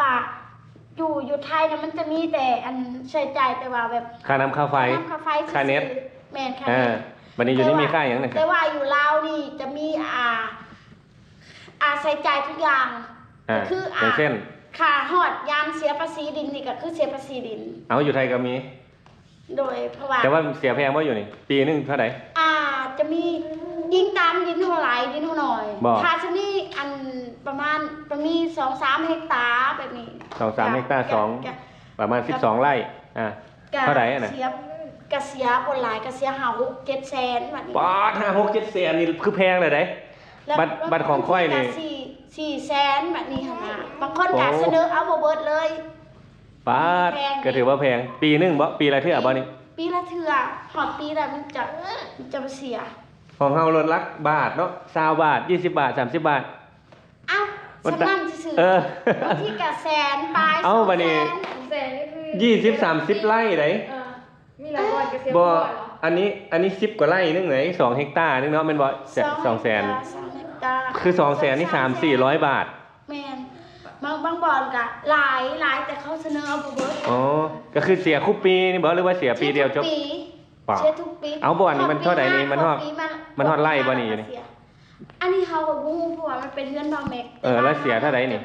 ວ່າຢູ່ ຢູ່ໄທນະ ມັນຈະມີແຕ່ອັນໃຊ້ຈ່າຍ ແຕ່ວ່າແບບຄ່ານ້ຳຄ່າໄຟ ຄ່ານ້ຳຄ່າໄຟ ຄ່າເນັດ ແມ່ນ ຄ່າເນັດ ອ່າ ບັດນີ້ຢູ່ນີ້ມີຄ່າຫຍັງແດ່? ແຕ່ວ່າຢູ່ລາວນີ້ຈະມີ ອ່າ ອ່າ ໃຊ້ຈ່າຍທຸກຢ່າງ ອ່າ ກໍຄື ອ່າ ຢ່າງເຊັ່ນ ຄ່າຮອດຍາມເສຍພາສີດິນນີ້ກໍຄືເສຍພາສີດິນ. ເອົາ ຢູ່ໄທກໍມີ? ໂດຍ ເພາະວ່າ ແຕ່ວ່າເສຍແພງບໍ່ຢູ່ນີ້? ປີໜຶ່ງເທົ່າໃດ? ອ່າ ຈະມີອີງຕາມດິນເຮົາຫຼາຍ ດິນເຮົາໜ້ອຍ ບໍ່? ຖ້າຊະນີ້ ອັນ ປະມານ ປະມີສອງສາມເຮັກຕາແບບນີ້ ສອງສາມເຮັກຕາ ສອງ ປະມານສິບສອງໄຮ່ ອ່າ ເທົ່າໃດຫັ້ນນະ? ກະເສຍ ກະເສຍບໍ່ຫຼາຍ ກະເສຍຫ້າຫົກເຈັດແສນບາດນີ້. ປາດ ຫ້າຫົກເຈັດແສນນີ້ຄືແພງແລ້ວເດ້. ບັດ ບັດຂອງຂ້ອຍນີ້ ກະສີ່ ສີ່ແສນບາດນີ້ຫັ້ນນະ. ບາງຄົນກະສະເໜີເອົາບໍ່ເບິດເລີຍ. ປາດ ກະຖືວ່າແພງ. ປີໜຶ່ງບໍ່? ປີລະເທື່ອບໍ່ນີ້? ປີລະເທື່ອ. ຮອດປີລະມັນຈະ ມັນຈະບໍ່ເສຍ. ຂອງເຮົາລົດຫຼັກບາດເນາະ ຊາວບາດ ຊາວບາດ ຊາວບາດ. ເອົ້າ ສ່ຳນັ້ນຊື່ໆ ເອີ ບາງທີກະແສນປາຍ. ເອົ້າ ສອງແສນ ບາດນີ້ ສອງແສນນີ້ຄື ຊາວ ສາມສິບໄຮ່ໃດ໋. ເອີ ມີຫຼາຍບ່ອນກະເສຍ. ບໍ່ ອັນນີ້ ອັນນີ້ສິບກວ່າໄຮ່ໜຶ່ງເດ ສອງເຮັກຕາໜຶ່ງເນາະ ແມ່ນບໍ່? ສອງ ສອງແສນ ສອງເຮັກຕາ ຄືສອງແສນນີ້ ສາມສີ່ຮ້ອຍບາດ. ແມ່ນ ບາງ ບາງບ່ອນກະຫຼາຍ ຫຼາຍ ແຕ່ເຂົາສະເໜີເອົາບໍ່ເບິດ. ອໍ ກະຄືເສຍຄູ່ປີນີ້ບໍ່ ຫຼືວ່າເສຍປີດຽວຈົບ? ເສຍທຸກປີ ເອົ້າ ບ່ອນນີ້ມັນເທົ່າໃດນີ້? ມັນຮອດ ມັນຮອດໄຮ່ບໍ່ນີ້ຢູ່ນີ້? ອັນນີ້ເຮົາກໍບໍ່ຮູ້ ເພາະວ່າມັນເປັນເຮືອນບ່າວແມັກ. ເອີ ແລ້ວເສຍເທົ່າໃດນີ້?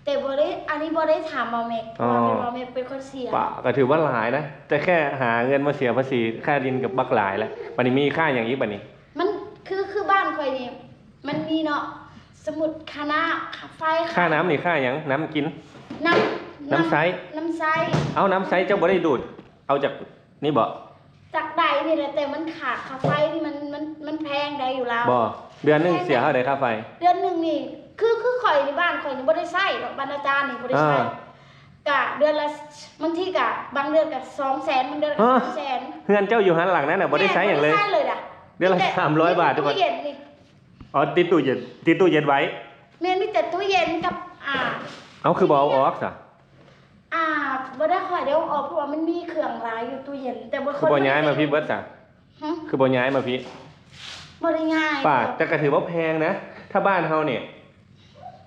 ແຕ່ບໍ່ໄດ້ ອັນນີ້ບໍ່ໄດ້ຖາມບ່າວແມັກ ເພາະວ່າເປັນບ່າວແມັກເປັນຄົນເສຍ. ປະ ກໍຖືວ່າຫຼາຍນະ ແຕ່ແຄ່ຫາເງິນມາເສຍພາສີຄ່າດິນກໍບັກຫຼາຍແລ້ວ. ບັດນີ້ມີຄ່າຫຍັງອີກບັດນີ້? ມັນຄື ຄືບ້ານຂ້ອຍນີ້ ມັນມີເນາະ ສົມມຸດຄ່ານ້ຳ ຄ່າໄຟ ຄ່ານ້ຳນີ້ຄ່າຫຍັງ? ນ້ຳກິນ? ນ້ຳ ນ້ຳໃຊ້ ນ້ຳໃຊ້. ເອົ້າ ນ້ຳໃຊ້ເຈົ້າບໍ່ໄດ້ດູດເອົາຈາກນີ້ບໍ່? ຈາກໃດນີ້ແຫຼະ ແຕ່ມັນຂາດຄ່າໄຟນີ້ ມັນ ມັນ ມັນແພງໃດ໋ຢູ່ລາວ. ບໍ່ ເດືອນໜຶ່ງເສຍເທົ່າໃດຄ່າໄຟ? ເດືອນໜຶ່ງນີ້ ຄື ຄືຂ້ອຍນີ້ ບ້ານຂ້ອຍນີ້ບໍ່ໄດ້ໃຊ້ດອກ ບ້ານອາຈານນີ້ບໍ່ໄດ້ໃຊ້. ອ່າ ກະເດືອນລະ ບາງທີກະ ບາງເດືອນກະສອງແສນ ບາງເດືອນກະສາມແສນ. ເຮືອນເຈົ້າຢູ່ຫັ້ນຫຼັງນັ້ນນະ ບໍ່ໄດ້ໃຊ້ຫຍັງເລີຍ? ແມ່ນ ບໍ່ໄດ້ໃຊ້ເລີຍນະ ເດືອນລະສາມຮ້ອຍບາດ. ມີແຕ່ຕູ້ເຢັນນີ້. ອໍ ຕິດຕູ້ເຢັນ ຕິດຕູ້ເຢັນໄວ້. ແມ່ນ ມີແຕ່ຕູ້ເຢັນກັບ ອ່າ ເອົ້າ ຄືບໍ່ເອົາອອກຊະ? ອ່າ ບໍ່ໄດ້ ຂ້ອຍໄດ້ເອົາອອກ ເພາະວ່າມັນມີເຄື່ອງຫຼາຍຢູ່ຕູ້ເຢັນ ແຕ່ບໍ່ ຄືບໍ່ຍ້າຍມາພີ້ເບິດຊະ? ຫຶ? ຄືບໍ່ຍ້າຍມາພີ້? ບໍ່ໄດ້ຍ້າຍ. ປະ ແຕ່ກໍຖືວ່າແພງນະ ຖ້າບ້ານເຮົານີ້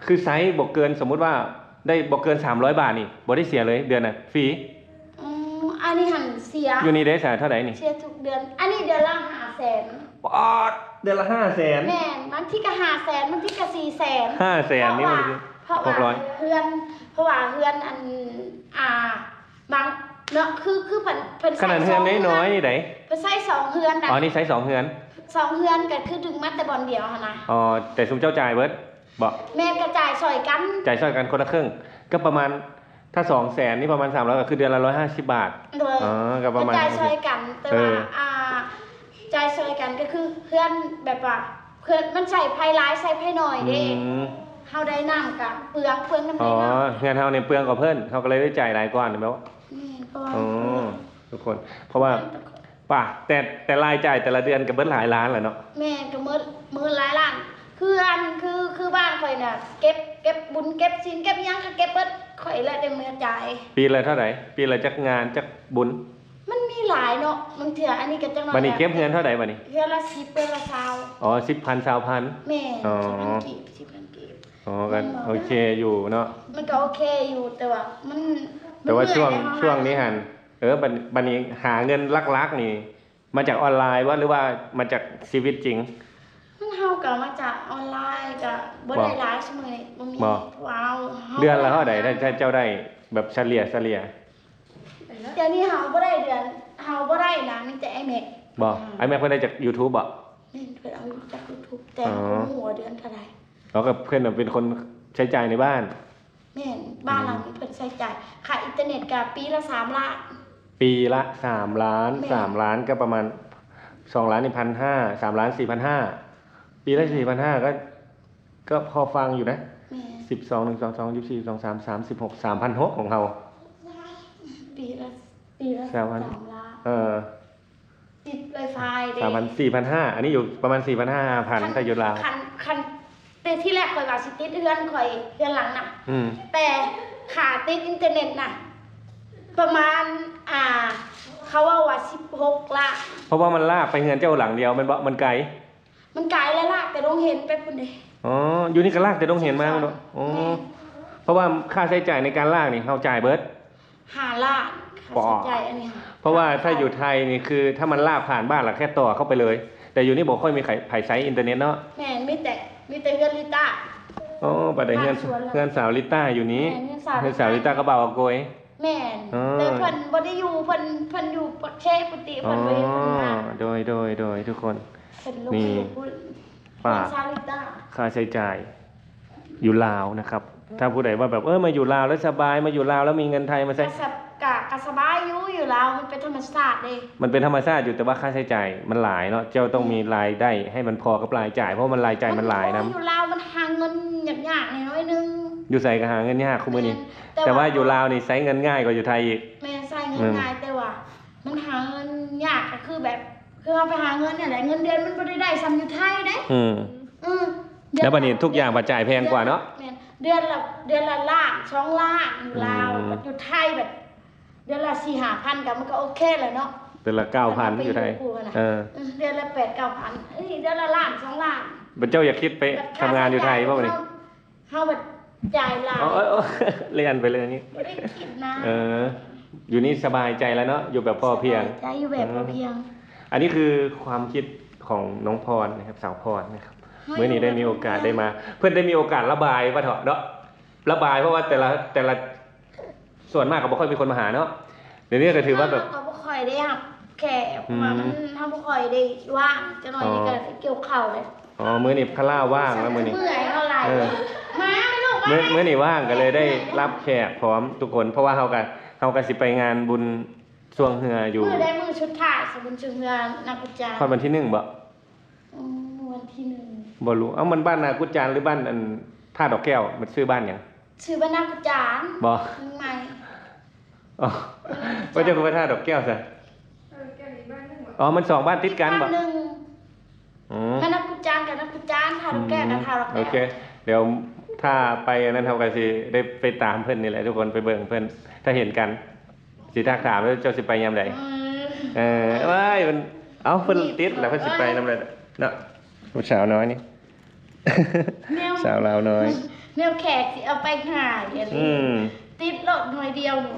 ຄືໃຊ້ບໍ່ເກີນ ສົມມຸດວ່າໄດ້ບໍ່ເກີນສາມຮ້ອຍບາດນີ້ ບໍ່ໄດ້ເສຍເລີຍ ເດືອນນະ ຟຣີ. ອືມ ອັນນີ້ຫັ້ນເສຍ. ຢູ່ນີ້ເດ້ຊະ ເທົ່າໃດນີ້? ເສຍທຸກເດືອນ ອັນນີ້ເດືອນລະຫ້າແສນ. ປາດ ເດືອນລະຫ້າແສນ? ແມ່ນ ບາງທີກໍຫ້າແສນ ບາງທີກໍສີ່ແສນ. ຫ້າແສນນີ້ມັນ ເພາະວ່າ ຫົກຮ້ອຍ ເຮືອນ ເພາະວ່າເຮືອນອັນ ອ່າ ບາງເນາະ ຄື ຄືເພິ່ນ ເພິ່ນ ຂະໜາດເຮືອນນ້ອຍໆນີ້ໃດ໋ ເພິ່ນໃຊ້ສອງເຮືອນນະ. ອໍ ນີ້ໃຊ້ສອງເຮືອນ? ສອງເຮືອນກໍຄືດຶງມາແຕ່ບ່ອນດຽວຫັ້ນນະ. ອໍ ແຕ່ຊຸມເຈົ້າຈ່າຍເບິດບໍ່? ແມ່ນ ກະຈ່າຍຊ່ອຍກັນ. ຈ່າຍຊ່ອຍກັນຄົນລະເຄິ່ງ ກໍປະມານ ຖ້າສອງແສນນີ້ປະມານສາມຮ້ອຍ ກໍຄືເດືອນລະຮ້ອຍຫ້າສິບບາດ. ໂດຍ ອໍ ກໍປະມານ ກະຈ່າຍຊ່ອຍກັນ ແຕ່ວ່າ ເອີ ອ່າ ຈ່າຍຊ່ອຍກັນກໍຄືເຮືອນແບບວ່າ ເພື່ອມັນໃຊ້ໄຟຫຼາຍໃຊ້ໄຟໜ້ອຍເດ້. ອືມ ເຮົາໄດ້ນ້ຳກະເປືອງ ເປືອງນ້ຳ. ອໍ ໄດ້ນ້ຳ ເຮືອນເຮົານີ້ເປືອງກວ່າເພິ່ນ ເຮົາກໍເລີຍໄດ້ຈ່າຍຫຼາຍກວ່າແມ່ນບໍ່? ແມ່ນ ເພາະວ່າ ອໍ ທຸກຄົນ ເພາະວ່າ ປະ ແຕ່ ແຕ່ລາຍຈ່າຍແຕ່ລະເດືອນກໍເບິດຫຼາຍລ້ານແລ້ວເນາະ. ແມ່ນ ກໍເໝິດ ເໝິດຫຼາຍລ້ານ. ເຮືອນ ຄື ຄືບ້ານຂ້ອຍນະ ເກັບ ເກັບບຸນເກັບສິນເກັບຫຍັງກໍເກັບເບິດ ຂ້ອຍລະໄດ້ເມືອຈ່າຍ. ປີລະເທົ່າໃດ? ປີລະຈັກງານຈັກບຸນ? ມັນມີຫຼາຍເນາະ ບາງເທື່ອ ອັນນີ້ກໍຈັກໜ້ອຍ. ບັດນີ້ເກັບເຮືອນເທົ່າໃດບັດນີ້? ເຮືອນລະສິບ ເດືອນລະຊາວ. ອໍ ສິບພັນ ຊາວພັນ. ແມ່ນ ອໍ ສິບພັນກີບ ສິບພັນກີບ. ອໍ ກໍ ແມ່ນບໍ່? ໂອເຄຢູ່ເນາະ ມັນກໍໂອເຄຢູ່ ແຕ່ວ່າມັນ ແຕ່ວ່າ ມັນເມື່ອຍ ຊ່ວງ ໃນເຮົາ ຊ່ວງນີ້ຫັ້ນ ເອີ ບັດ ບັດນີ້ຫາເງິນຫຼັກໆນີ້ ມາຈາກອອນລາຍບໍ່ ຫຼືວ່າມາຈາກຊີວິດຈິງ? ມັນ ເຮົາກໍມາຈາກອອນລາຍ ກໍບໍ່ໄດ້ ບໍ່ ຫຼາຍ ຊຸມື້ນີ້ບໍ່ມີ. ບໍ່ ເພາະວ່າເຮົາ ເດືອນລະເທົ່າໃດ ເຈົ້າ ເຈົ້າໄດ້ແບບສະເລ່ຍ ສະເລ່ຍ? ດຽວນີ້ເຮົາບໍ່ໄດ້ເດືອນ ເຮົາບໍ່ໄດ້ນະ ມີແຕ່ອ້າຍແມັກ. ບໍ່ ອ້າຍແມັກເພິ່ນໄດ້ຈາກຢູທູບບໍ່? ແມ່ນ ເພິ່ນເອົາຈາກຢູທູບ ແຕ່ເຮົາ ອໍ ບໍ່ຮູ້ວ່າເດືອນເທົ່າໃດ. ເອົາ ກໍເພິ່ນເປັນຄົນໃຊ້ຈ່າຍໃນບ້ານ. ແມ່ນ ບ້ານ ອືມ ຫຼັງນີ້ເພິ່ນໃຊ້ຈ່າຍຄ່າອິນເຕີເນັດກໍປີລະສາມລ້ານ. ປີລະສາມລ້ານ. ແມ່ນ ສາມລ້ານກໍປະມານ ສອງລ້ານນີ້ພັນຫ້າ ສາມລ້ານສີ່ພັນຫ້າ ປີລະ ແມ່ນ ສີ່ພັນຫ້າ ກໍ ກໍພໍຟັງຢູ່ນະ. ແມ່ນ ສິບສອງ ໜຶ່ງ ສອງ ສາມ ສີ່ ສອງ ສາມ ສາມ ສິບຫົກ ສາມພັນຫົກຂອງເຮົາ. ປີລະ ປີລະ ສາມພັນ ສາມລ້ານ. ເອີ ຕິດໄວຟາຍເດ້ ສາມພັນ ສີ່ພັນຫ້າ ອັນນີ້ຢູ່ປະມານ ສີ່ພັນຫ້າ ຫ້າພັນ ຖ້າຢູ່ລາວ. ຄັນ ຄັນ ແຕ່ທີແລກຂ້ອຍວ່າຊິຕິດເຮືອນຂ້ອຍ ເຮືອນຫຼັງນະ ອືມ ແຕ່ຄ່າຕິດອິນເຕີເນັດນະ ປະມານ ອ່າ ເຂົາເວົ້າວ່າ ສິບຫົກລ້ານ. ເພາະວ່າມັນລາກໄປເຮືອນເຈົ້າຫຼັງດຽວແມ່ນບໍ່? ມັນໄກ ມັນໄກ ແລະ ລາກແຕ່ດົງເຫັນໄປພຸ້ນເດ້. ອໍ ຢູ່ນີ້ກໍລາກແຕ່ດົງເຫັນມາແມ່ນບໍ່? ອໍ ແມ່ນ. ເພາະວ່າຄ່າໃຊ້ຈ່າຍໃນການລ້າງນີ້ເຮົາຈ່າຍເບິດ ຫ້າລ້ານ ຄ່າໃຊ້ຈ່າຍອັນນີ້ ເພາະວ່າຖ້າຢູ່ໄທນີ້ຄື ຖ້າມັນລາກຜ່ານບ້ານລະແຄ່ຕໍ່ເຂົ້າໄປເລີຍ ແຕ່ຢູ່ນີ້ບໍ່ຄ່ອຍມີໃຜ ໃຜໃຊ້ອິນເຕີເນັດເນາະ. ແມ່ນ ມີແຕ່ ມີແຕ່ເຮືອນລິຕ້າ. ໂອ້ ບັດໃດເຮືອນ ເຮືອນສາວລິຕ້າຢູ່ນີ້ ແມ່ນ ເຮືອນສາວລິຕ້າກັບບ່າວອາໂກຍ. ແມ່ນ ເອີ ແຕ່ເພິ່ນບໍ່ໄດ້ຢູ່ ເພິ່ນ ເພິ່ນຢູ່ປາກເຊ ພຸ້ນຕິ ເພິ່ນບໍ່ໄດ້ຢູ່ນະ. ໂດຍ ໂດຍ ໂດຍ ທຸກຄົນ ເພິ່ນລົງຢູ່ພຸ້ນ ເຮືອນສາວລິຕ້າ. ຄ່າໃຊ້ຈ່າຍຢູ່ລາວນະຄັບ ຖ້າຜູ້ໃດວ່າແບບ ເອີ ມາຢູ່ລາວແລ້ວສະບາຍ ມາຢູ່ລາວແລ້ວມີເງິນໄທມາໃຊ້ ກະສະ ກະ ກະສະບາຍຢູ່ ຢູ່ລາວມັນເປັນທຳມະຊາດເດ້. ມັນເປັນທຳມະຊາດຢູ່ ແຕ່ວ່າຄ່າໃຊ້ຈ່າຍມັນຫຼາຍເນາະ ເຈົ້າຕ້ອງມີລາຍໄດ້ໃຫ້ມັນພໍກັບລາຍຈ່າຍ ເພາະວ່າມັນລາຍຈ່າຍມັນຫຼາຍນຳ. ຢູ່ລາວມັນຫາເງິນຍາກໆ ໜ້ອຍໜຶ່ງ ຢູ່ໃສກະຫາເງິນຍາກຄູ່ມື້ນີ້ ແຕ່ວ່າຢູ່ລາວນີ້ໃຊ້ເງິນງ່າຍກວ່າຢູ່ໄທອີກ. ແມ່ນ ໃຊ້ເງິນງ່າຍ ແຕ່ວ່າມັນຫາເງິນຍາກ ກະຄືແບບ ຄືເຮົາໄປຫາເງິນນີ້ແຫຼະ ເງິນເດືອນມັນບໍ່ໄດ້ໄດ້ສ່ຳຢູ່ໄທເດ້. ອືມ ເອີ ແລ້ວບັດນີ້ທຸກຢ່າງບັດຈ່າຍແພງກວ່າເນາະ. ແມ່ນ ເດືອນລະ ເດືອນລະລ້ານສອງລ້ານຢູ່ລາວ ອືມ ບັດຢູ່ໄທແບບເດືອນລະສີ່ຫ້າພັນ ກະມັນກະໂອເຄແລ້ວເນາະ. ເດືອນລະເກົ້າພັນຢູ່ໄທ ເອີ ເດືອນລະແປດເກົ້າພັນ ເອີ ເດືອນລະລ້ານສອງລ້ານ. ບັດເຈົ້າຢາກຄິດໄປທຳງານຢູ່ໄທບໍ່ບັດນີ້? ເຮົາບັດຈ່າຍຫຼາຍ ເອີ ເອີ ເອີ ເລື່ອນໄປເລີຍນີ້ ບໍ່ໄດ້ຄິດນະ. ເອີ ຢູ່ນີ້ສະບາຍໃຈແລ້ວເນາະ ຢູ່ແບບພໍພຽງ ສະບາຍໃຈ ຢູ່ແບບພໍພຽງ. ອືມ ອັນນີ້ຄືຄວາມຄິດຂອງນ້ອງພອນນະຄັບ ສາວພອນນະຄັບ. ເຮົາ ມື້ນີ້ໄດ້ມີໂອກາດໄດ້ມາ ເພິ່ນໄດ້ມີໂອກາດລະບາຍວ່າເຖາະເນາະ ລະບາຍ ເພາະວ່າແຕ່ລະ ແຕ່ລະ ສ່ວນມາກກະບໍ່ຄ່ອຍມີຄົນມາຫາເນາະ. ດຽວນີ້ກະຖືວ່າແບບ ເຮົາກະບໍ່ຄ່ອຍໄດ້ຮັບແຂກ ເພາະວ່າມັນ ເຮົາບໍ່ຄ່ອຍໄດ້ວ່າງ ຈັກໜ້ອຍນີ້ກະຊິກ່ຽວເຂົ້າແລ້ວ. ອໍ ມື້ນີ້ພະລາວ່າງແລ້ວມື້ນີ້ ເມື່ອຍເຮົາຫຼາຍ. ເອີ ມາແມ່ລູກ ມື້ ມື້ນີ້ວ່າງກະເລີຍໄດ້ຮັບແຂກພ້ອມທຸກຄົນ ເພາະວ່າເຮົາກະ ເຮົາກະຊິໄປງານບຸນຊ່ວງເຮືອຢູ່ ມື້ໃດມື້ສຸດທ້າຍ ສະບຸນຊ່ວງເຮືອນາກຸດຈານ ຮອດວັນທີໜຶ່ງບໍ່? ອໍ ວັນທີໜຶ່ງ ບໍ່ຮູ້. ເອົ້າ ມັນບ້ານນາກຸດຈານ ຫຼື ບ້ານອັນ ທ່າດອກແກ້ວ ມັນຊື່ບ້ານຫຍັງ? ຊື່ບ້ານນາກຸດຈານ ບໍ່? ເມືອງໃໝ່. ອໍ ວ່າເຈົ້າຄືວ່າທ່າດອກແກ້ວຊະ? ອໍ ມັນສອງບ້ານຕິດກັນບໍ່? ອືມ ບ້ານນາກຸດຈານກະນາກຸດຈານ ທ່າດອກແກ້ວກະທ່າດອກແກ້ວ. ໂອເຄ ດຽວຖ້າໄປອັນນັ້ນ ເຮົາກະຊິໄດ້ໄປຕາມເພິ່ນນີ້ແຫຼະທຸກຄົນ ໄປເບິ່ງເພິ່ນ ຖ້າເຫັນກັນ ຊິທັກຖາມເຈົ້າຊິໄປຍາມໃດ. ເອີ ເອີ ເອີຍ ມັນ ເອົ້າ ເພິ່ນຕິດແລ້ວ ເພິ່ນຊິໄປນຳໃດເນາະ ຜູ້ສາວນ້ອຍນີ້ ສາວລາວນ້ອຍ ແນວແຂກຊິເອົາໄປຫາຍ ອືມ ຕິດໂລດໜ່ວຍດຽວນີ້.